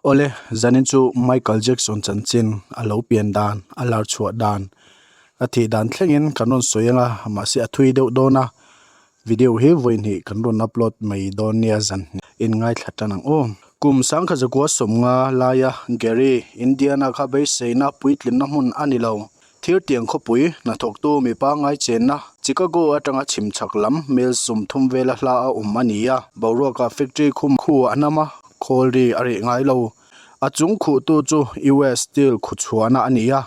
Awle, zanin chu Michael Jackson chanchin a lo pian dan, a lar chhuah dan, a thih dan thlengin kan rawn sawi ang a, mahse a thui deuh dawn a, video hi vawi hnih kan rawn upload mai dawn nia zan in ngaithla tan ang aw. Kum sangkhat zakua sawmnga laia Gary, Indiana kha beiseina puitlinna hmun a ni lo. Thirtiang khawpui hnathawktu mi pangngai chenna Chicago atanga chhim chhak lam mel 30 vela hla a awm a ni a. Boruakah factory khum khu a nam a, khawl ri a reh ngai lo. A chung khuhtu chu US Steel khuchhuahna a ni a.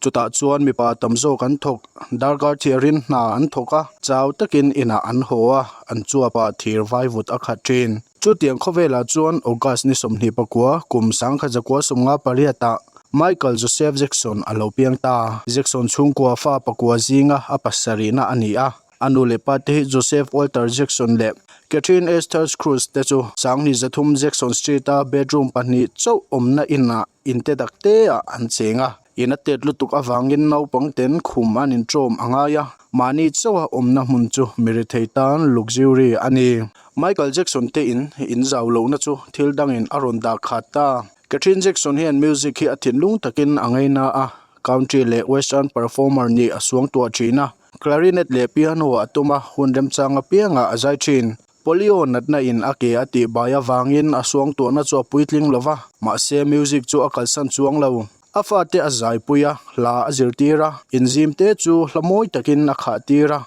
Chutah chuan mipa tam zawk an thawk, darkar thiarin hna an thawk a, chau takin inah an haw a, an chuapah thir vaivut a khat thin. Chutiang khawvelah chuan August ni 29 kum 1958 ah Michael Joseph Jackson a lo piang ta. Jackson chhungkua fa pakua zinga a pasarihna a ni a. A nu leh pa te hi Joseph Walter Jackson leh Catherine Esther Cruz te chu 23 Jackson Street a bedroom pahnih chauh awmna inah inte tak te ah an cheng a. In a tet lutuk avangin naupang ten khum an inṭawm a ngai a, mahni chauha awmna hmun chu mi rethei tan luxury a ni. Michael Jackson te in in zau lohna chu thil dangin a rawn dah khat ta. Katherine Jackson hian music hi a thinlung takin a ngaina a, country leh western performer nih a suangtuah thin a, clarinet leh piano a tum a, hun remchang apiangah a zai thin. Polio natna in a ke a tih bai avangin a suangtuahna chu a puitling lo va, mahse music chu a kalsan chuang lo. A fate a zaipui a, hla a zirtir a, inzim te chu hla mawi takin a khah tir a,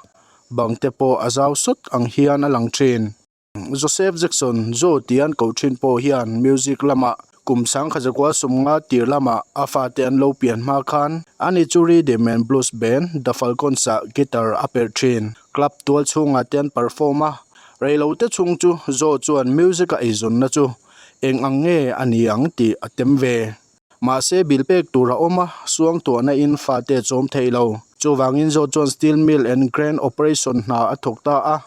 bang te pawh a zau sawt ang hian a lang thin. Joseph Jackson, Joe tih an koh thin pawh hian music lamah Kum 1950 tir lamah a fate an lo pian hma khan ani chu rhythm and blues band The Falcons ah guitar a perh thin. Club tual chhungah te an perform a, reilote chhung chu Joe chuan music a eizawnna chu eng ang nge a ni ang tih a tem ve. Mahse bill pek tur a awm a, suangtuahna in fate a chawm thei lo. Chuvangin Joe chuan steel mill and crane operation hna a thawk ta a,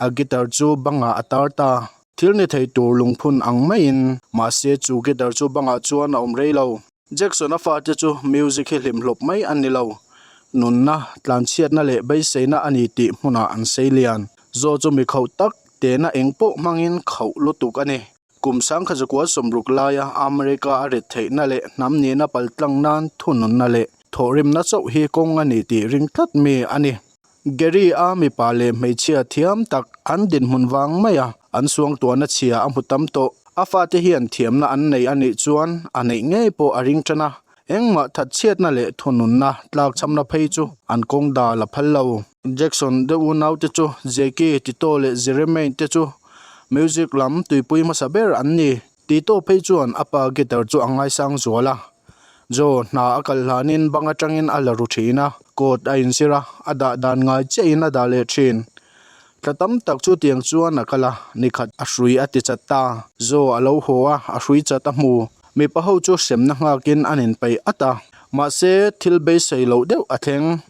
a guitar chu bangah a tar ta. Thil ni thei tur lungphun ang maiin, mahse chu guitar chu bangah chuan a awm rei lo. Jackson-a fate chu music hi hlimhlawp mai an ni lo. Nunna, tlanchhiatna leh beiseina a ni tih hmunah an sei lian. Zaw chu mi khauh tak, tehna eng pawh hmangin khauh lutuk a ni. Kum 1960 laia America a ret theihna leh hnam nihna paltlang nan thununna leh thawhrimna chauh hi kawng a ni tih ring tlat mi a ni. Gary a mipa leh hmeichhia thiam tak an dinhmun vang mai a, an suangtuahna chhia a hmu tam tawh. A fate hian thiamna an nei a nih chuan a neih ngei pawh a ring tan a, engmah thatchhiatna leh thununna tlakchhamna phei chu an kawng dal a phal lo. Jackson deuh unaute chu Jackie, Tito leh Jeremaine te chu music lam tuipui hmasa ber an ni. Tito phei chuan a pa guitar chu a ngaisang zual a. Joe hna a kal hlanin bang atangin a la ru thin a, coat a inzir a, a dah dan ngai chiahin a dah leh thin. Thla tam tak chu tiang chuan a kal a, nikhat a hrui a ti chat ta. Joe a lo haw a, a hrui chat a hmu. Mipa ho chu hremna nghakin an inpeih at a. Mahse, thil beisei loh deuh a thleng.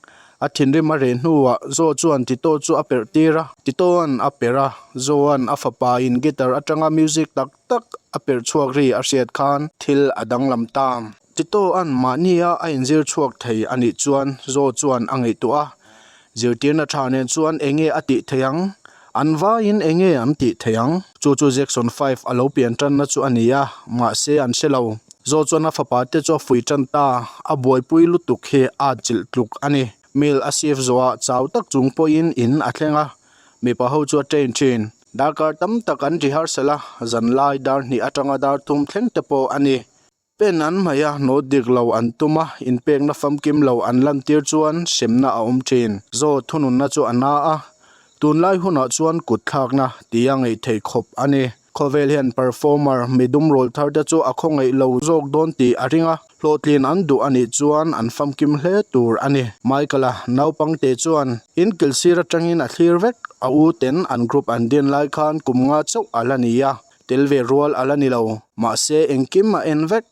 A thinrim a reh hnuah Joe chuan Tito chu a perh tir a, Titoa'n a perh a, Joe-a'n a fapa in guitar atanga music tak tak a perh chhuak ri a hriat khan thil a danglam ta. Titoa'n mahnia a inzir chhuak thei a nih chuan Joe chuan a ngaihtuah a, zirtirna tha nen chuan enge a tih theih ang? An vaiin enge an tih theih ang? Chu chu Jackson 5 a lo pian tanna chu a ni a, mahse an hre lo. Zaw chuan a fapa te chu a fuih tan ta, a buaipui lutuk hi a chilh tluk a ni. Mil a shift zawhah chau tak chung pawhin in a thleng a, mipa ho chu a train thin. Darkar tam tak an rehearsal a, zanlai dar hnih atanga dar thum thleng te pawh a ni. Pen an hmai a, note dik lo an tum a, inpekna famkim lo an lantir chuan hremna a awm thin. Zaw thununna chu a na a, tunlai hunah chuan kut thlakna tia ngaih theih khawp a ni. Khawvel hian performer midum rawl thar te chu a khawngaih lo zawk dawn tih a ring a, hlawhtlin an duh a nih chuan an famkim hle tur a ni. Michael-a naupangte chuan inkil sir atangin a thlir vek, a u ten an group an din lai khan kum nga chauh a la ni a, Tel ve rual a la ni lo, mahse engkim a en vek.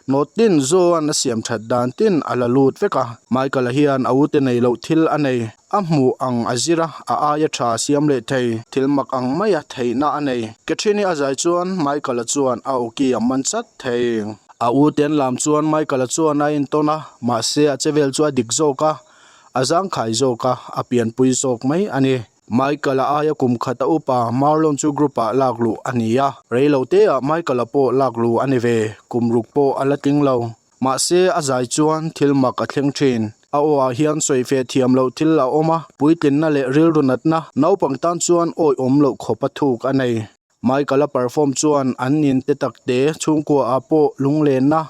Note tin Joan a siam that dan tin a la lut vek a. Michael-a hian a ute nei loh thil a nei. A hmuh ang a zir a, a aia tha a siam leh thei. Thil mak ang maia theihna a nei. Catherine-i a zai chuan Michael-a chuan a awki a man chat thei. A ute an lam chuan Michael-a chuan a intawn a, mahse a chevel chu a dik zawk a, a zangkhai zawk a, a pianpui zawk mai a ni. Michael-a aia kum khat a upa Marlon chu group-ah lak luh a ni a. Rei lo teah Michael-a pawh lak luh a ni ve. Kum ruk pawh a la tling lo. Mahse, a zai chuan thil mak a thleng thin. A aw ah hian sawife thiam loh thil a awm a, puitlinna leh rilru natna naupang tan chuan awihawm loh khawp a thuk a nei. Michael-a perform chuan an in te tak te chhungkua ah pawh lunglenna,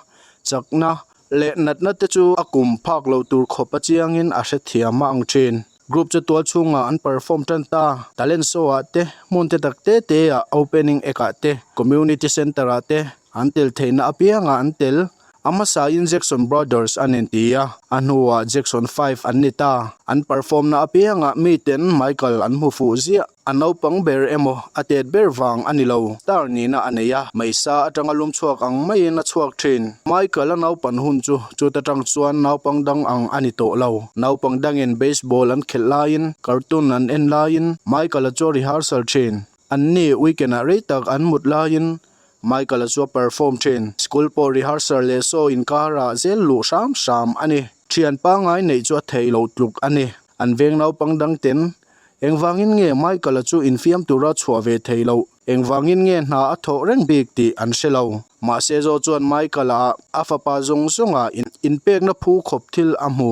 chakna leh natna te chu a kum phak lo tur khawp a chiangin a hrethiam a ang thin. Group chu tual chhungah an perform tan ta. Talent show ah te, hmun te tak te te ah opening act ah te, community center ah te an tel theihna apiangah an tel. A hmasain Jackson Brothers an inti a, a hnuah Jackson 5 an ni ta. An perform na apiangah miten Michael an hmu fuh ziah. A naupang ber emaw a tet ber vang a ni lo. Star nihna a nei a, meisa atanga lum chhuak ang maiin a chhuak thin. Michael a naupan hun chu chuta tang chuan naupang dang ang a ni tawh lo. Naupang dangin baseball an khelh laiin, cartoon an en laiin Michael a chu a rehearsal thin. Anni weekend-ah rei tak an mut laiin Michael-a chu a perform thin. School pawh rehearsal leh show inkarah zel luh hram hram a ni. Thian pangngai neih chu a theih loh tluk a ni. An veng naupang dang ten engvangin nge Michael-a chu infiam tura chhuah ve thei loh, engvangin nge hna a thawh reng bik tih an hre lo. Mahse zawh chuan Michael-a a fapa zawng zawnga inpekna phu khawp thil a hmu.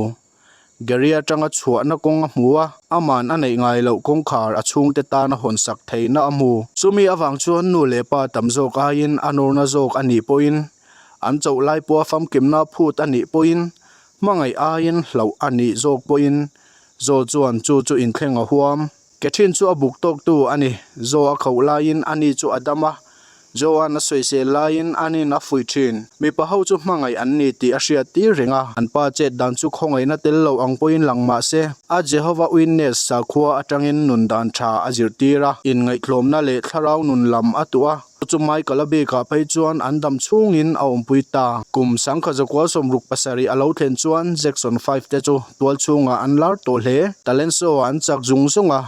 Gary atanga chhuahna kawng a hmu a, aman a neih ngai loh kawngkhar a chhungte tan a hawnsak theihna a hmu. Chumi avang chuan nu leh pa tam zawk aiin a nawrna zawk a nih pawhin, an chauh lai pawha famkimna phut a nih pawhin, hmangaih aiin hlauh a nih zawk pawhin Zo chuan chu chu inthleng a huam. Catherine chu a buk tawktu a ni. Zo a khauh laiin ani chu a dam a, Joan a sawisel laiin anin a fuih thin. Mipa ho chu hmangaih an ni tih a hriat tir reng a, an pa chet dan chu khawngaihna tel lo ang pawhin lang mah se, a Jehovah Witness sakhua atangin nun dan tha a zirtir a, inngaihtlawmna leh thlarau nun lam a tuah a. Chu chu Michael-a bikah phei chuan an dam chhungin a awmpui ta. Kum 1967 a lo thlen chuan Jackson 5 te chu tual chhungah an lar tawh hle. Talent show-ah an chak zung zung a,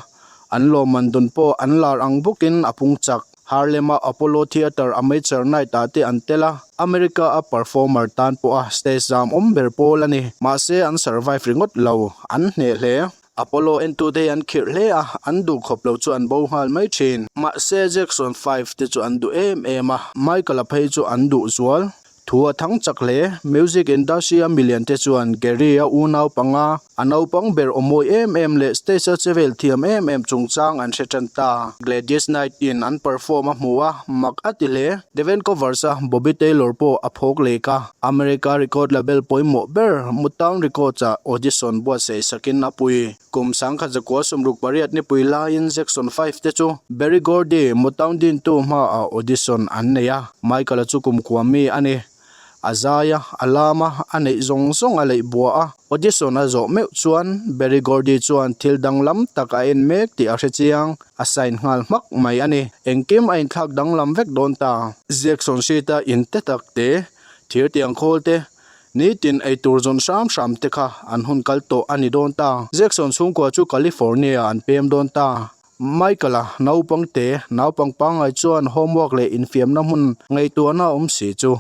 an lawmman dun pawh an lar ang bawkin a pung chak. Harlem-a Apollo Theatre Amateur Night-ah te an tel a, America-a performer tan pawha stage zam awm ber pawl a ni. Mahse an survive ringawt lo, an hneh hle. Apollo entute hi an khirh hle a, an duh khawp lo chu an bo nghal mai thin. Mahse Jackson 5 te chu an duh em em a, Michael-a phei chu an duh zual. Thu a thang chak hle. Music industry-a milian te chuan Gary-a unau panga, a naupang ber aw mawi em em leh stage-a chevel thiam em em chungchang an hre tan ta. Gladys Knight-in an perform a hmu a, mak a ti hle. The Vancouver's-a Bobby Taylor pawh a phawk lek a. America record label pawimawh ber Motown Records-ah audition buatsaih sakin a pui. Kum 1968 nipui laiin Jackson 5 te chu Berry Gordy, Motown dintu hmaah audition an nei a. Michael-a chu kum kua mi a ni. A zai a, a lam a, a neih zawng zawng a leih bua a. Audition a zawh meuh chuan Berry Gordy chuan thil danglam tak a en mek tih a hre chiang. A sign nghal hmak mai a ni. Engkim a inthlak danglam vek dawn ta. Jackson sheet-a inte tak te Thir tiang khawl te, nitin eitur zawn hram hram te kha an hun kal tawh a ni dawn ta. Jackson chhungkua chu California an pem dawn ta. Michael-a naupang te, naupang pangngai chuan homework leh infiamna hmun ngaihtuahna awm si chu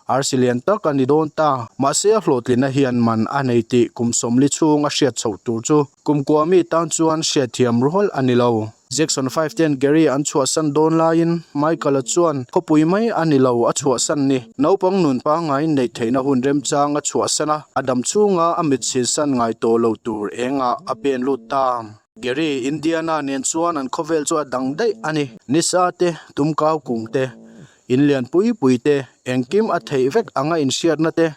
arsi lian tak a ni dawn ta. Mahse a hlawhtlinna hian man a nei tih kum 40 chhung a hriat chhoh tur chu kumkua mi tan chuan hriatthiam rual a ni lo. Jackson 5 ten Gary an chhuahsan dawn laiin Michael-a chuan khawpui mai a ni lo a chhuahsan ni. Naupang nun pangngai neih theihna hun remchang a chhuahsan a, a dam chhunga a mit chhinsan ngai tawh lo tur engah a pen lut ta. Gary, Indiana nen chuan an khawvel chu a dang daih a ni. Nisa te, tumkau kung te, in lian pui pui te, engkim a theih vek anga inhriatna te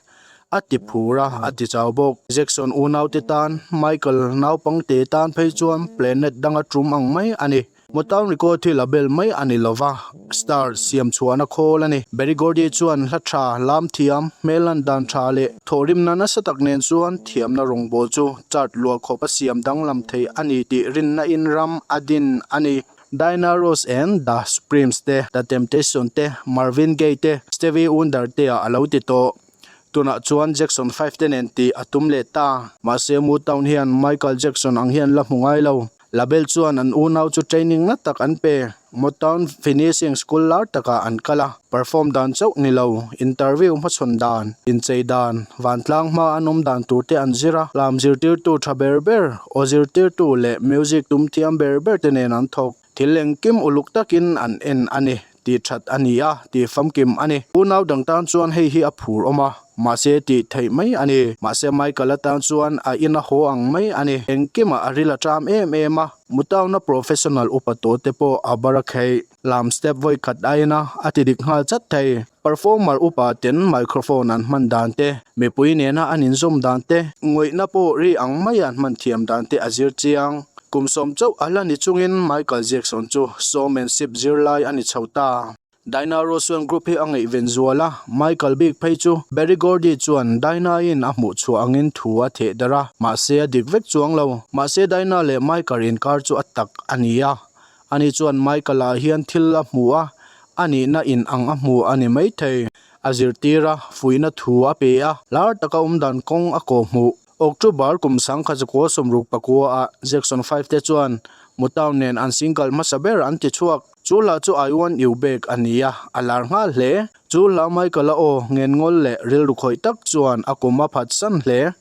a ti phur a, a ti chau bawk. Jackson unaute tan, Michael naupangte tan phei chuan planet danga tum ang mai a ni. Motown record hi label mai a ni lova, star siam chhuahna khawl a ni. Berry Gordy chuan hla tha, lam thiam, hmel lan dan tha leh thawhrimna nasa tak nen chuan thiamna rawngbawl chu chart luah khawp a siam danglam thei a ni tih rinna in ram a din a ni. Diana Ross and The Supremes te, The Temptation te, Marvin Gaye te, Stevie Wonder te ah a lo ti tawh. Tunah chuan Jackson 5 te nen tih a tum leh ta. Mahse Motown hian Michael Jackson ang hian la hmu ngai lo. Label chuan an unau chu training na tak an pe. Motown Finishing School lar takah an kal a, perform dan chauh ni lo, interview hmachhawn dan, inchei dan, vantlang hma an awm dan tur te an zir a, lam zirtirtu tha ber ber, aw zirtirtu leh music tum thiam ber ber te nen an thawk. Thil engkim uluk takin an en a ni, tih that a ni a, tih famkim a ni. Unau dang tan chuan hei hi a phur awm a, mahse tih theih mai a ni. Mahse Michael atan chuan a in a haw ang mai a ni. Engkimah a ril a ṭam em em a, Mutawna professional upa tawh te pawh a bar a kheih. Lam step vawi khat aiin a a ti dik nghal chat thei. Performer upa ten microphone an hman dan te, mipui nena an inzawm dan te, ngawihna pawh ri ang maia an hman thiam dan te a zir chiang. Kum sawm chauh a la ni chungin Michael Jackson chu showmanship zirlai a ni chho ta. Dinah Ross chuan group hi a ngaihven zual a, Michael bik phei chu Berry Gordy chuan Dinah-in a hmuh chhuah angin thu a theh darh a, mahse a dik vek chuang lo. Mahse Dinah leh Michael inkar chu a tak a ni a, ani chuan Michael-ah hian thil a hmu a, a nihna in ang a hmu a ni maithei. A zirtir a, fuihna thu a pe a, lar taka awmdan kawng a kawhhmuh. October kum 1964 ah Jackson 5 te chuan Motown nen an single hmasa ber an ti chhuak. Chu hla chu I Want You Back a ni a, a lar nghal hle. Chu hla Michael-a aw ngenngol leh rilru khawih tak chuan a kum a phatsan hle.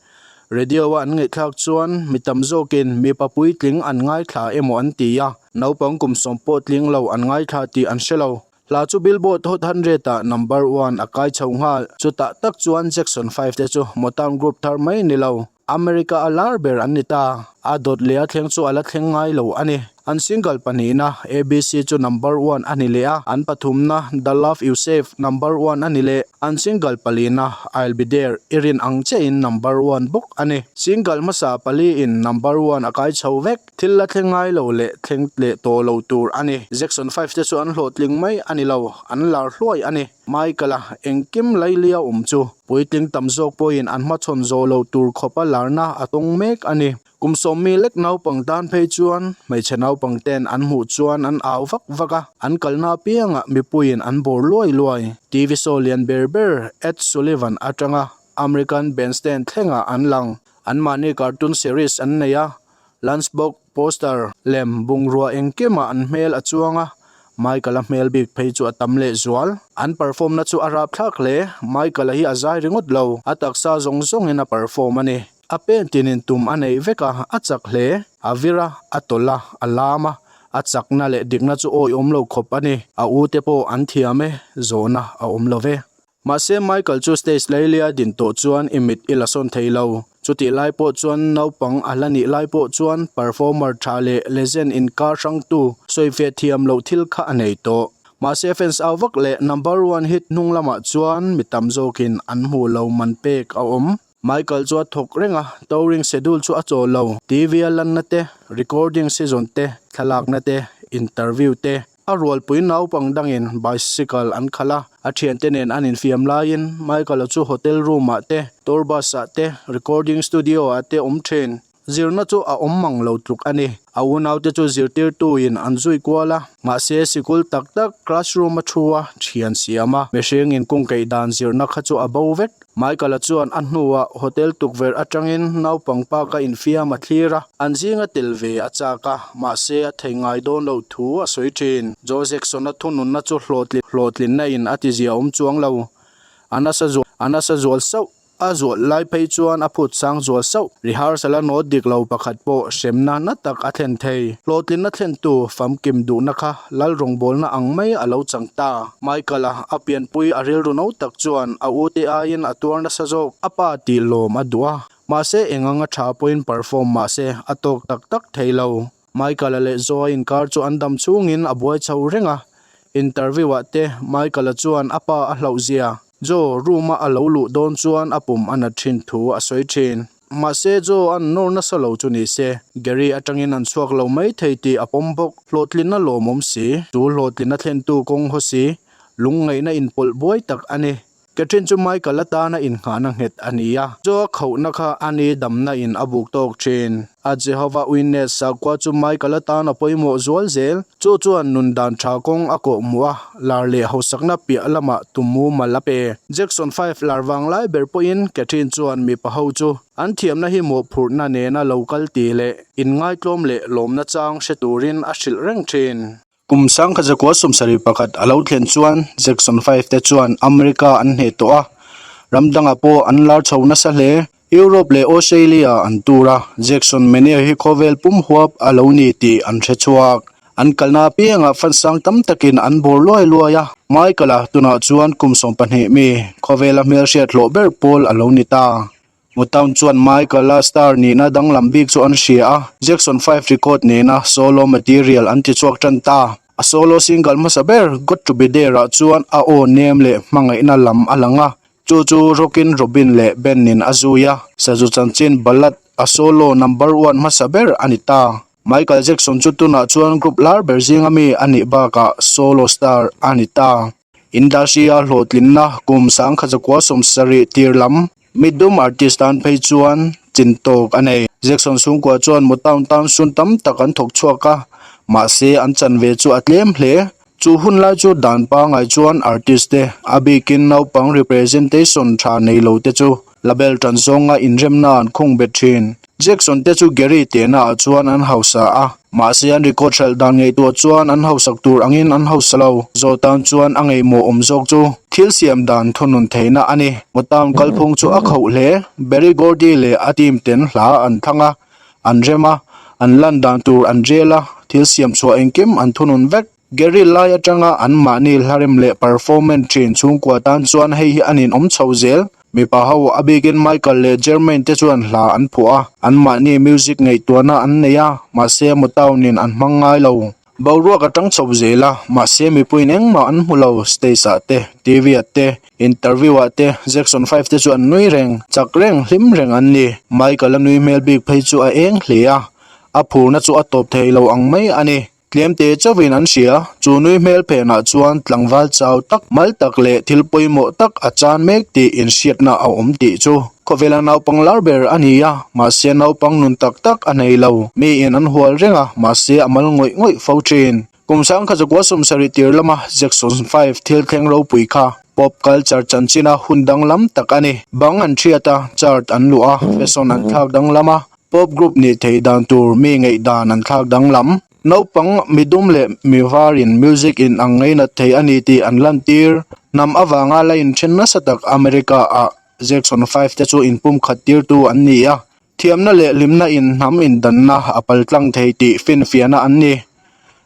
Radio-a an ngaihthlak chuan mi tam zawkin mipa puitling an ngaithla emaw an ti a, naupang kum sawm pawh tling lo an ngaithla tih an hre lo. Hla chu Billboard Hot 100 ah number one a kai chho nghal. Chutah tak chuan Jackson 5 te chu Motown group thar mai ni lo, America a lar ber an ni ta. A dawt leh a thleng chu a la thleng ngai lo a ni. An single pahnihna ABC chu number one a ni leh a, an pathumna The Love You Save number one a ni leh. An single palina I'll Be There i rin ang chiahin number one bawk a ni. Single hmasa paliin number one a kai chho vek. Thil la thleng ngai lo leh thleng leh tawh lo tur a ni. Jackson 5 te chu an hlawhtling mai a ni lo, an lar hluai a ni. Michael-a engkim lailia awm chu puitling tam zawk pawhin an hmachhawn zawh loh tur khawpa larna a tawng mek a ni. Kum sawmmi lek naupang tan phei chuan hmeichhe naupang ten an hmuh chuan an au vak vak a, an kalna apiangah mipuiin an bawr luai luai. TV show lian ber ber Ed Sullivan atanga American Bandstand thlengah an lang. Anmahni cartoon series an nei a, Lunchbox, poster, lem, bungrua engkimah an hmel a chuang a, Michael-a hmel bik phei chu a tam leh zual. An perform na chu a rapthlak hle, Michael-a hi a zai ringawt lo, a taksa zawng zawngin a perform a ni. A pen tinin tum a neih vek a, a chak hle. A vir a, a tawlh a, a lam a, a chakna leh dikna chu awihawm lo khawp a ni. A ute pawh an thiam e, zawhna a awm lo ve. Mahse Michael chu stage lailia din tawh chuan i mit i la sawn thei lo. Chutih lai pawh chuan naupang a hla nih lai pawh chuan performer tha leh legend inkar hrangtu sawifiah thiam loh thil kha a nei tawh. Mahse fans au vak leh number one hit hnung lamah chuan mi tam zawkin an hmuh lo man pek a awm. Michael chu a thawk reng a, touring schedule chu a chawl lo. TV a lanna te, recording season te, thlalakna te, interview te. A rualpui naupang dangin bicycle an khalh a, a thiante nen an infiam laiin Michael-a chu hotel room-ah te, tour bus-ah te, recording studio-ah te awm thin. Zirna chu a awm mang lo tluk a ni. A unaute chu zirtirtuin an zui kual a, mahse sikul tak tak classroom a thu a, thian siam a, mihring inkungkeih dan zirna kha chu a bo vek. Michael-a chuan a hnuah hotel tukverh atangin naupang pa ka infiam a thlir a, an zinga tel ve a chak a, mahse a thei ngai dawn loh thu a sawi thin. Joe Jackson-a thununna chu hlawhtlinna in a tizia awm chuang lo. A nasa zual a nasa zual sauh. A zual lai phei chuan a phut sang zual sauh. Rehearsal a nawt dik lo pakhat pawh hremna na tak a thlen thei. Hlawhtlinna thlentu famkim duhna kha Lal rawngbawlna ang mai a lo chang ta. Michael-a a pianpui a rilru no tak chuan a ute aiin a tuar nasa zawk. A pa tih lawm a duh a, mahse eng anga tha pawhin perform mahse a tawk tak tak thei lo. Michael-a leh Zoa inkar chu an dam chhungin a buai chho reng a. Interview-ah te Michael-a chuan a pa a hlauh zia. Joe room-a a lo luh dawn chuan a pum a nat thin thu a sawi thin. Mahse Joe an nawr nasa lo chu ni se, Gary atangin an chhuak lo mai thei tih a pawm bawk. Hlawhtlinna lawmawm si, chu hlawhtlinna thlentu kawng haw si, lungngaihna inpawlh buai tak a ni. Catherine chu Michael atana innghahna nghet a ni a, chu a khauhna kha a ni damna in a buk tawk thin. A Jehovah Witness sakhua chu Michael atan a pawimawh zual zel. Chu chuan nun dan tha kawng a kawh hmuh a, lar leh hausakna piah lamah tum mumal a pe. Jackson 5 lar vang lai ber pawhin Catherine chuan mipa ho chu an thiamna hi mawhphurhna nena lo kal tih leh inngaitlawm leh lawmna chang hre turin a hrilh reng thin. Kum sangkhatzakua 71 a lo thlen chuan Jackson 5 te chuan America an hneh tawh a, ram dangah pawh an lar chho nasa hle. Europe leh Australia an tur a, Jackson Mania hi khawvel pum huap a lo ni tih an hre chhuak. An kalna apiangah fansang tam takin an bawr luai luai a, Michael-a tunah chuan kum 12 mi khawvela hmelhriat hlawh ber pawl a lo ni ta. Motown chuan Michael-a star nihna danglam bik chu an hria a, Jackson 5 record nena solo material an ti chhuak tan ta. A solo single hmasa ber Got To Be There-ah chuan a aw nem leh hmangaihna lam a lang a, chu chu Rockin' Robin leh band-in a zui a, sazu chanchin ballad a solo number one hmasa ber a ni ta. Michael Jackson chu tunah chuan group lar ber zinga mi a nih bakah solo star a ni ta. Industry-a hlawhtlinna kum 1970 tir lam midum artist tan phei chuan chin tawk a nei. Jackson chhungkua chuan Motown tan sun tam tak an thawk chhuak a, mahse an chanve chu a tlem hle. Chu hun lai chu dan pangai chuan artist te, a bikin naupang representation tha nei lo te chu label tan zawnga inremna an khung bet thin. Jackson te chu Gary tehna ah chuan an hausa a, mahse an record hralh dan ngaihtuah chuan an hausak tur angin an hausa lo. Zawh tan chuan a ngaihmawh awm zawk chu thil siam dan thunun theihna a ni. Motown kalphung chu a khauh hle. Berry Gordy leh a team ten hla an thlang a, an rem a, an lan dan tur an rel a, thil siam chhuah engkim an thunun vek. Gary lai atanga anmahni hlarem leh performance thin chhungkua tan chuan hei hi a ninawm chho zel. Mipa ho a bikin Michael leh Jermaine te chuan hla an phuah a, anmahni music ngaihtuahna an nei a, mahse Motown-in an hmang ngai lo. Boruak a tang chho zel a, mahse mipuiin engmah an hmu lo, stage-ah te, TV-ah te, interview-ah te Jackson 5 te chu an nui reng, chak reng, hlim reng an ni. Michael-a nui hmel bik phei chu a eng hle a, a phurna chu a tawp thei lo ang mai a ni. Tlemte chauhin an hria, chu nui hmel phenah chuan tlangval chau tak, mal tak leh thil pawimawh tak a chan mek tih inhriatna a awm tih chu khawvela naupang lar ber a ni a, mahse naupang nun tak tak a nei lo. Miin an hual reng a, mahse a mal ngawih ngawih fo thin. Kum 1970 tir lama Jackson 5 thil thleng ropui kha pop culture chanchina hun danglam tak a ni. Bang an thiat a, chart an luh a, fashion an thlak danglam a, Pop group nih theih dan tur mi ngaih dan an thlak danglam. Naupang, midum leh mivarin music in ang ngainat thei a ni tih an lantir. Hnam avanga la inthen nasa tak America-ah Jackson 5 te chu inpumkhat tirtu an ni a, thiamna leh hlimna in hnam indanna a paltlang thei tih finfiahna an ni.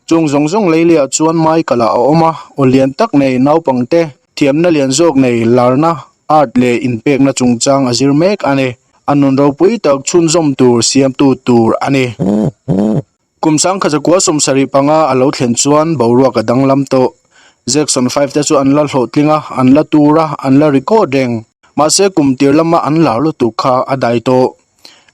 Chung zawng zawng leiliah chuan Michael-a a awm a, aw lian tak nei naupangte thiamna lian zawk nei larna art leh inpekna chungchang a zir mek a ni. A nun ropui tak chhunzawm tur siamtu tur a ni. Kum 1975 a lo thlen chuan boruak a danglam tawh. Jackson 5 te chu an la hlawhtling a, an la tur a, an la record reng. Mahse kum tir lama an lar lutuk kha a dai tawh.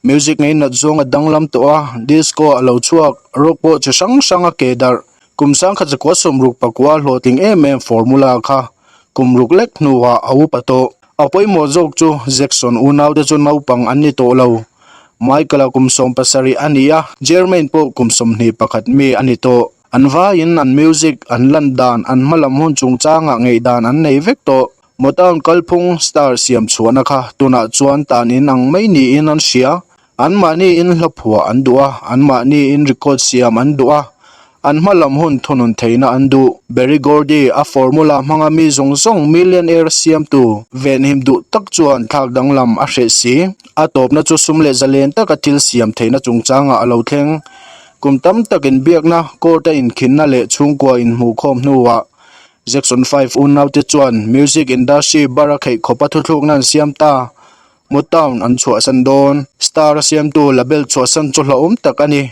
Music ngeinat zawng a danglam tawh a, disco a lo chhuak, rock pawh chi hrang hrang a ke darh. Kum 1969 hlawhtling em em formula kha kum ruk lek hnuah a upa tawh. A pawimawh zawk chu Jackson unaute chu naupang an ni tawh lo. Michael-a kum 17 a ni a, Jermaine pawh kum 21 mi a ni tawh. An vaiin an music, an lan dan, an hmalam hun chungchangah ngaihdan an nei vek tawh. Motown kalphung star siam chhuahna kha tunah chuan tan in ang mai niin an hria. Anmahniin hla phuah an duh a, anmahniin record siam an duh a, an hma lam hun thunun theihna an duh. Berry Gordy, a formula hmanga mi zawng zawng millionaire siamtu venhim duh tak chuan thlak danglam a hreh si. A tawpna chu sum leh zalen taka thil siam theihna chungchangah a lo thleng. Kum tam tak inbiakna, court-a inkhinna leh chhungkua inhmuhkhawm hnuah Jackson 5 unaute chuan music industry bar a kheih khawpa thuthlukna an siam ta. Motown an chhuahsan dawn. Star a siamtu label chhuahsan chu hlauhawm tak a ni.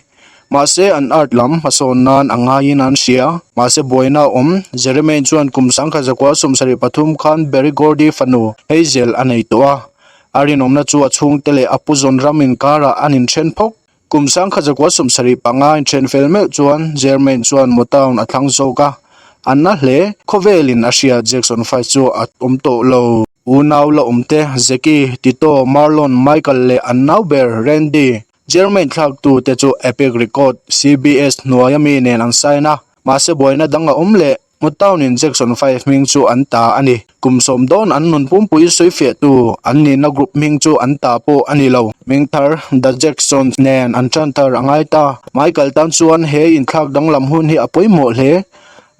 Mahse an art lam hmasawn nan a ngaiin an hria. Mahse buaina a awm. Jeremaine chuan kum 1973 khan Berry Gordy fanu Hazel a nei tawh a. A rinawmna chu a chhungte leh a pu zawn ram inkarah an inthen phawk. Kum 1975 inthen fel meuh chuan Jermaine chuan Motown a thlang zawk a, a na hle. Khawvelin a hria Jackson 5 chu a awm tawh lo. Unau la awmte Jackie, Tito, Marlon, Michael leh an nau ber Randy, Jermaine thlaktu te chu Epic Record, CBS, hnuaia mi nen an sign a, mahse buaina dang a awm leh. Motown-in Jackson 5 hming chu an ta a ni. Kum sawm dawn an nun pumpui sawifiahtu an nihna group hming chu an ta pawh a ni lo. Hming thar The Jacksons nen an tan thar a ngai ta. Michael tan chuan he inthlak danglam hun hi a pawimawh hle.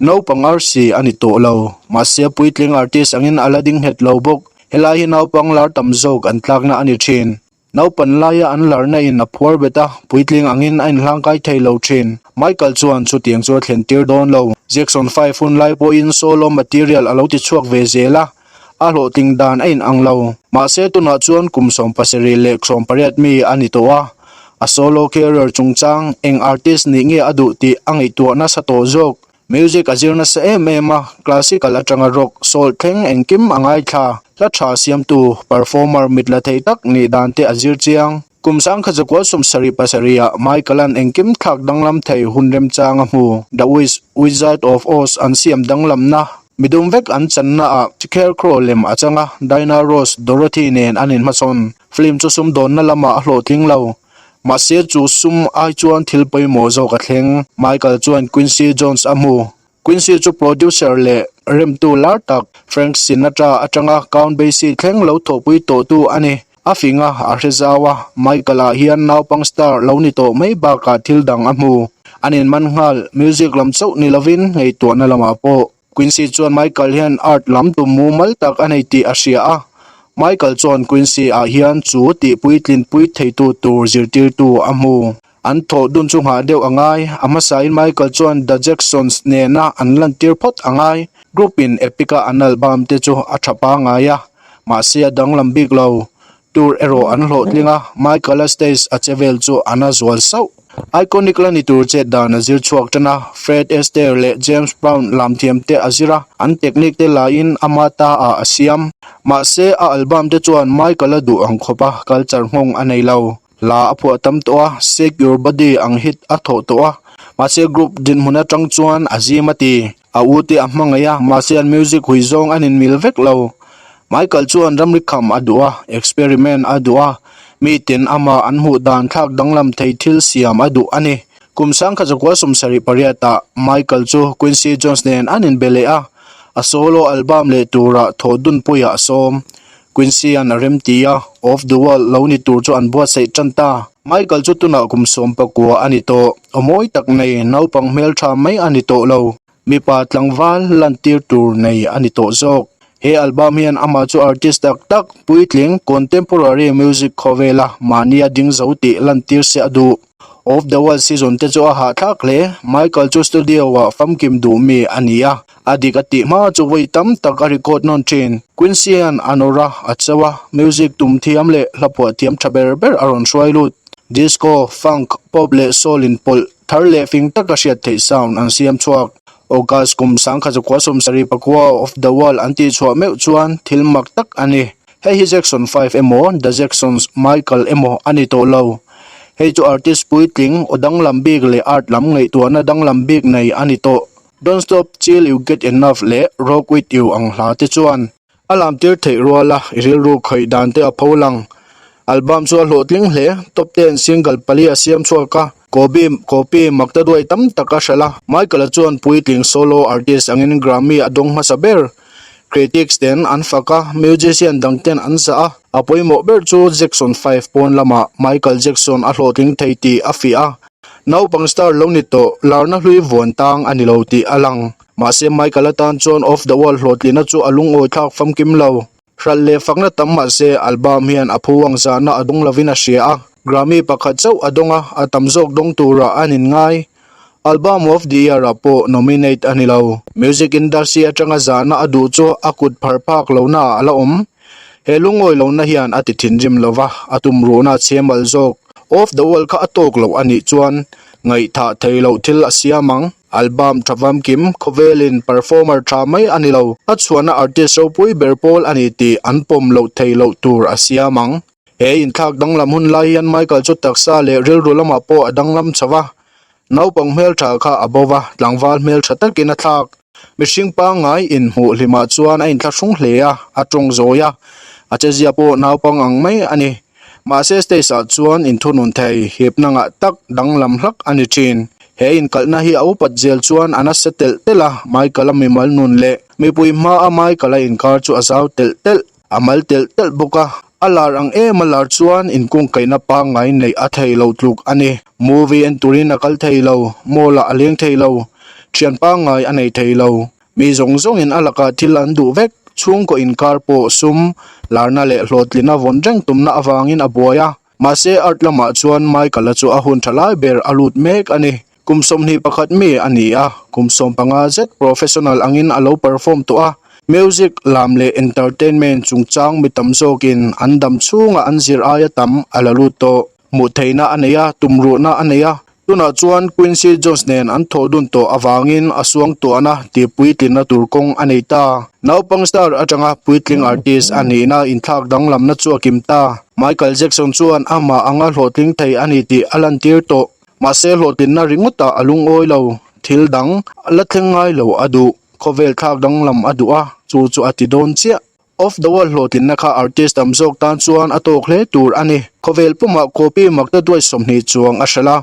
Naupang arsi a ni tawh lo. Mahse puitling artist angin a la ding nghet lo bawk. Helai hi naupang lar tam zawk an tlakna a ni thin. Naupan laia an larna in a phuar bet a, puitling angin a inhlangkai thei lo thin. Michael chuan chutiang chu a thlen tir dawn lo. Jackson 5 hun lai pawhin solo material a lo ti chhuak ve zel a, a hlawhtling dan a inang lo. Mahse tunah chuan kum 78 leh 80 mi a ni tawh a, a solo career chungchang eng artist nih nge a duh tih a ngaihtuah nasa tawh zawk. Music a zir nasa em em a, classical atanga rock, soul thleng engkim a ngaithla. Hla tha siamtu, performer mit la thei tak nih dan te a zir chiang. Kum sangkhazakual 77 ah Michael-a'n engkim thlak danglam thei hun remchang a hmu. The Wiz, Wizard of Oz an siam danglamna, midum vek an channa ah Scarecrow lem a chang a, Dinah Ross, Dorothy nen an inhmachhawn. Film chu sumdawnna lamah a hlawhtling lo. Mahse chu sum ai chuan thil pawimawh zawk a thleng. Michael chuan Quincy Jones a hmu. Quincy chu producer leh remtu lar tak Frank Sinatra atanga Count Basie thleng lo thawhpui tawhtu a ni. A fing a, a hre zau a, Michael-a hian naupang star lo ni tawh mai bakah thil dang a hmu. An inman nghal, music lam chauh ni lovin ngaihtuahna lamah pawh. Quincy chuan Michael hian art lam tum mumal tak a nei tih a hria a. Michael chuan Quincy-ah hian chu tih puitlinpui theitu tur zirtirtu a hmu. An thawh dun chu nghah deuh a ngai. A hmasain Michael chuan The Jacksons nena an lantir phawt a ngai. Group-in Epic-a an album te chu a tha pangngai a, mahse a danglam bik lo. Tour erawh an hlawhtling a, Michael-a stage a che vel chu a na zual sauh. Iconic la ni tur chet dan a zir chhuak tan a, Fred Astaire leh James Brown lam thiam te a zir a, an technique te laiin ama ta ah a siam. Mahse, a album te chuan Michael-a duh ang khawp a culture nghawng a nei lo. Hla a phuah tam tawh a, Shake Your Body ang hit a thawh tawh a, mahse group dinhmun atang chuan a zim a ti. A u te a hmangaih a, mahse an music hui zawng an inmil vek lo. Michael chuan ramri kham a duh a, experiment a duh a, miten amah an hmuh dan thlak danglam thei thil siam a duh a ni. Kum 1978 ah Michael chu Quincy Jones nen an inbe leh a, a solo album leh turah thawh dunpuiah a sawm. Quincy-a'n a remti a, Off the Wall lo ni tur chu an buatsaih tan ta. Michael chu tunah kum 19 a ni tawh. Aw mawi tak nei, naupang hmeltha mai a ni tawh lo. Mipa tlangval lantir tur nei a ni tawh zawk. He album hian amah chu artist tak tak, puitling, contemporary music khawvela mahnia ding zo tih lantir se a duh. Off the Wall season te chu a hahthlak hle. Michael chu studio-ah famkim duh mi a ni a, a dik a tih hma chu vawi tam tak a record nawn thin. Quincy hian a nawr a, a chau a, music tum thiam leh hla phuah thiam tha ber ber a rawn hruai lut. Disco, funk, pop leh soul inpawlh thar leh fing taka hriat theih sound an siam chhuak. August kum 1979 Off the Wall an tihchhuah meuh chuan thil mak tak a ni. Hei hi Jackson 5 emaw The Jacksons Michael emaw a ni tawh lo. Hei chu artist puitling, aw danglam bik leh art lam ngaihtuahna danglam bik nei a ni tawh. Don't Stop Till You Get Enough leh Rock With You ang hla te chuan a lamtir theih rual a, i rilru khawih dan te a pho lang. Album chu a hlawhtling hle, top ten single pali a siam chhuak a, Kobe copy makta duai tam tak a hralh a. Michael-a chuan puitling solo artist angin Grammy a dawng hmasa ber. Critics ten an fak a, musician dang ten an zah a, a pawimawh ber chu Jackson 5 pawn lamah Michael Jackson a hlawhtling thei tih a fiah a. Naupang star lo ni tawh, larna hlui vuan tang a ni lo tih a lang. Mahse Michael atan chuan Off The Wall hlawhtlina chu a lungawi thlak famkim lo. Hralh leh fakna tam mahse album hian a phu ang zahna a dawng lovin a hria a, Grammy pakhat chauh a dawng a, a tam zawk dawng turah an inngai. Album of the Year ah pawh nominate a ni lo. Music industry atanga zahna a duh chu a kut phar phak lohna ah a la awm. He lungawi lohna hian a ti thinrim lo va, a tumruhna a chhem al zawk. Off the Wall kha a tawk loh a nih chuan ngaihthah thei loh thil a siam ang. Album tha famkim, khawvelin performer tha mai a ni lo, a chhuahna artist ropui ber pawl a ni tih an pawm loh thei loh tur a siam ang. He inthlak danglam hun lai hian Michael chu taksa leh rilru lamah pawh a danglam chho va, naupang hmeltha kha a bo va, tlangval hmeltha takin a thlak. Mihring pangngai inhmuh hlimah chuan a inthlahrung hle a, a tawng zawi a, a chezia pawh naupang ang mai a ni. Mahse stage ah chuan inthunun thei, hipna ngah tak danglam hlak a ni thin. He inkalhna hi a upat zel chuan a nasa telh telh a, Michael-a mimal nun leh mipui hmaa Michael-a inkar chu a zau telh telh. A mal telh telh bawk a, a lar ang em a lar chuan inkungkaihna pangngai neih a thei lo tluk a ni. Movie en turin a kal thei lo, mall ah a leng thei lo, thian pangngai a nei thei lo. Mi zawng zawngin a lakah thil an duh vek, chhungkaw inkar pawh sum, larna leh hlawhtlina vawn reng tumna avangin a buai a. Mahse art lamah chuan Michael-a chu a hun tha lai ber a lut mek a ni. Kum 21 mi a ni a, kum 15 zet professional angin a lo perform tawh a. Music, lam leh entertainment chungchang mi tam zawkin an dam chhunga an zir aia tam a la lut tawh. Hmuh theihna a nei a, tumruhna a nei a. Tunah chuan Quincy Jones nen an thawh dun tawh avangin a suangtuahna tih puitlinna tur kawng a nei ta. Naupang star atanga puitling artist a nihna inthlak danglamna chu a kim ta. Michael Jackson chuan amah anga hlawhtling thei a ni tih a lantir tawh. Mahse hlawhtlinna ringawtah a lungawi lo, thil dang la thleng ngai lo a duh, khawvel thlak danglam a duh a, chu chu a ti dawn chiah. Off the Wall hlawhtlinna kha artist tam zawk tan chuan a tawk hle tur a ni. Khawvel pumah copy makta duai 20 chuang a hralh a.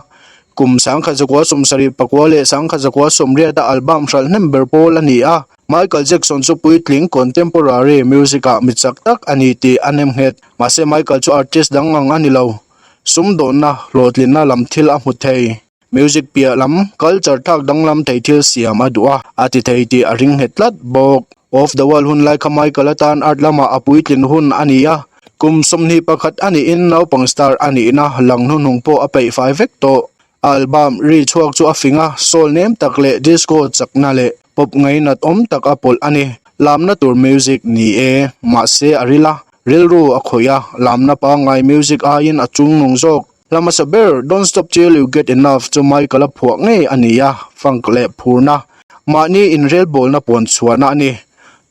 Kum 1974 leh 1980 a album hralh hnem ber pawl a ni a. Michael Jackson chu puitling contemporary music-ah mi chak tak a ni tih a nem nghet. Mahse Michael chu artist dang ang a ni lo. Sumdawnna hlawhtlinna lam thil a hmu thei. Music piah lam, culture thlak danglam thei thil siam a duh a, a ti thei tih a ring nghet tlat bawk. Off the Wall hun lai kha Michael atan art lamah a puitlin hun a ni a, kum 21 a niin naupang star a nihna lang hnuhnung pawh a peih fai vek tawh. A album ri chhuak chu a fing a, soul nem tak leh disco chakna leh pop ngainat awm tak a pawlh a ni. Lamna tur music ni e, mahse a ril a, rilru a khawih a, lamna pangngai music aiin a chungnung zawk. Hla hmasa ber Don't Stop Till You Get Enough chu Michael a phuah ngei a ni a, funk leh phurna, mahni inrelbawlna puan chhuahna a ni.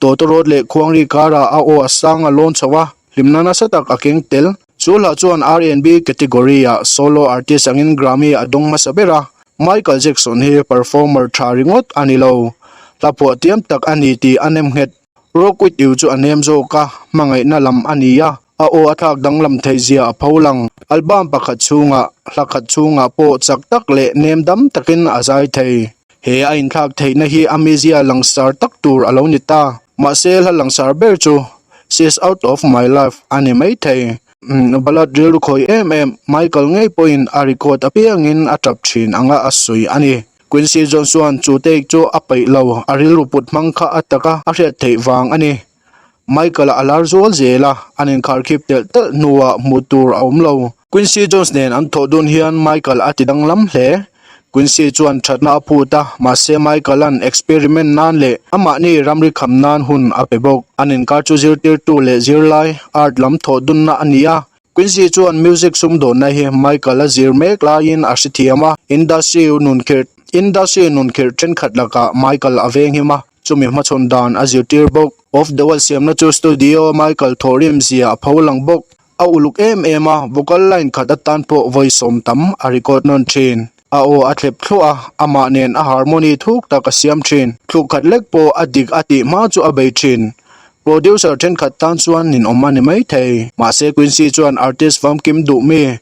Tawtawrawt leh khuangri karah a aw a sang a lawn chho a, hlimna nasa tak a keng tel. Chu hla chuan R&B category-ah solo artist angin Grammy a dawng hmasa ber a, Michael Jackson hi performer tha ringawt a ni lo, hla phuah tiam tak a ni tih a nem nghet. Rock With You chu a nem zawk a, hmangaihna lam a ni a, a aw a thlak danglam theih zia a pho lang. Album pakhat chhungah, hla khat chhungah pawh chak tak leh nem dam takin a zai thei. He a inthlak theihna hi a mizia langsar tak tur a lo ni ta. Mahse hla langsar ber chu She's Out Of My Life a ni mai thei. Ballad rilru khawi em em, Michael ngei pawhin a record apiangin a tap thin anga a sawi a ni. Quincy Jones chuan chu take chu a peih lo, a rilru put hmang kha a taka a hriat theih vang a ni. Michael-a a lar zual zel a, an inkharkhip telh telh hnuah hmuh tur a awm lo. Quincy Jones nen an thawh dun hian Michael a ti danglam hle. Quincy chuan thatna a phut a, mahse Michael-a'n experiment nan leh amahni ramri kham nan hun a pe bawk. An inkar chu zirtirtu leh zirlai, art lam thawh dunna a ni a, Quincy chuan music sumdawnna hi Michael a zir mek laiin a hrethiam a, industry nunkhirh industry nunkhirh thenkhat lakah Michael a venghim a, chumi hmachhawn dan a zirtir bawk. Off the Wall siamna chu studio a Michael thawhrim zia a pho lang bawk. A uluk em em a, vocal line khat atan pawh vawi sawm tam a record nawn thin. A aw a thlep thluah a, amah nen a harmony thuk tak a siam thin. Thluk khat lek pawh a dik a tih hma chu a bei thin. Producer thenkhat tan chuan ninawm a ni mai thei. Mahse Quincy chuan artist famkim duh mi,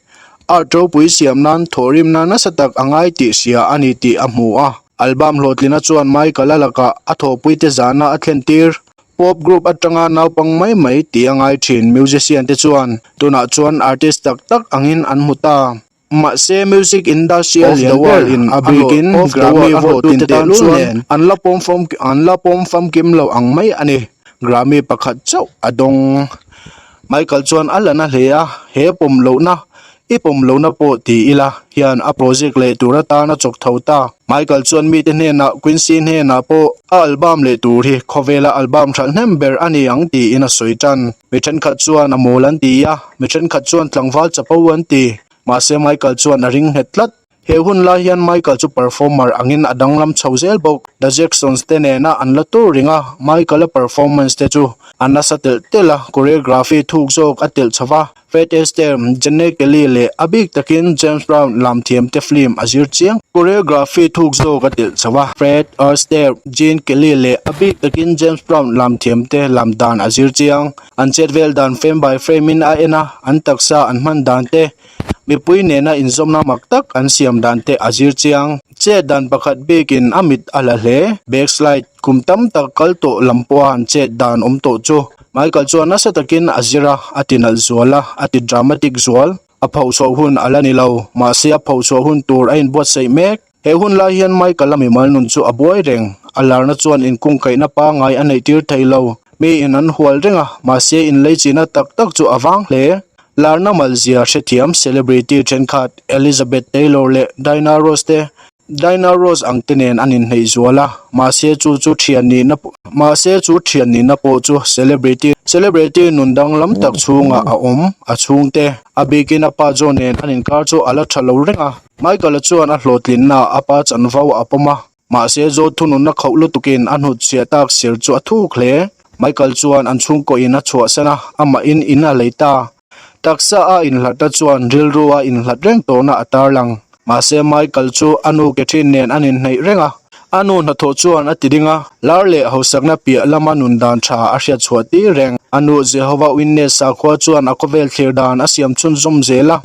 art ropui siam nan thawhrimna nasa tak a ngai tih hria a ni tih a hmu a. Album hlawhtlina chuan Michael-a lakah a thawhpuite zahna a thlen tir. Pop group atanga naupang mai mai tih a ngai thin musician te chuan tunah chuan artist tak tak angin an hmu ta. Mahse music industry a lian ber in a bikin Grammy vote tute tan chuan an la pawm fam an la pawm famkim lo ang mai a ni. Grammy pakhat chauh a dawng. Michael chuan a la na hle a, he pawm lohna i pawm lohna pawh ti ila hian a project leh tur atan a chawk tho ta. Michael chuan mite hnenah Quincy hnenah pawh a album leh tur hi khawvela album hralh hnem ber a ni ang tiin a sawi tan. Mi thenkhat chuan a mawl an ti a, mi thenkhat chuan tlangval chapo an ti. Mahse Michael chuan a ring nghet tlat. He hun lai hian Michael chu performer angin a danglam chho zel bawk. The Jacksons te nena an la tur ring a, Michael-a performance te chu a nasa telh telh a, choreography thuk zawk a telh chho va. Fred Astaire, Gene Kelly leh a bik takin James Brown lam thiamte film a zir chiang. Choreography thuk zawk a telh chho a, Fred Astaire, Gene Kelly leh a bik takin James Brown lam thiamte lam dan a zir chiang. An chet vel dan frame by frame in a en a, an taksa an hman dan te, mipui nena inzawmna mak tak an siam dan te a zir chiang. Chet dan pakhat bikin a mit a la hle. Backslide kum tam tak kal tawh lam pawha an chet dan awm tawh chu Michael chuan nasa takin a zir a, a ti nalh zual a, a ti dramatic zual. A phochhuah hun a la ni lo, mahse a phochhuah hun tur a inbuatsaih mek. He hun lai hian Michael-a mimal nun chu a buai reng. A larna chuan inkungkaihna pangngai a neihtir thei lo. Miin an hual reng a, mahse inleichina tak tak chu a vang hle. Larna malzia hrethiam celebrity thenkhat Elizabeth Taylor leh Diana Ross te Diana Ross ang te nen an inhneih zual a, mahse chu chu thian nihna mahse chu thian nihna pawh chu celebrity celebrity nun danglam tak chhungah a awm. A chhungte, a bikin a pa Joe nen an inkar chu a la tha lo reng a. Michael-a chuan a hlawhtlinnaah a pa chanvo a pawm a, mahse Joe thununna khauh lutukin a hnutchhiah tak sir chu a thuk hle. Michael chuan an chhungkaw in a chhuahsan a, amahin in a lei ta. Taksa a inhlatna chuan rilru a inhlat reng tawhna a tarlang. Mahse Michael chu a nu Catherine nen an inhneih reng a, a nu hnathawh chuan a ti ding a, lar leh hausakna piah lama nun dan tha a hriat chhuah tir reng. A nu Jehovah Witness sakhua chuan a khawvel thlir dan a siam chhunzawm zel a.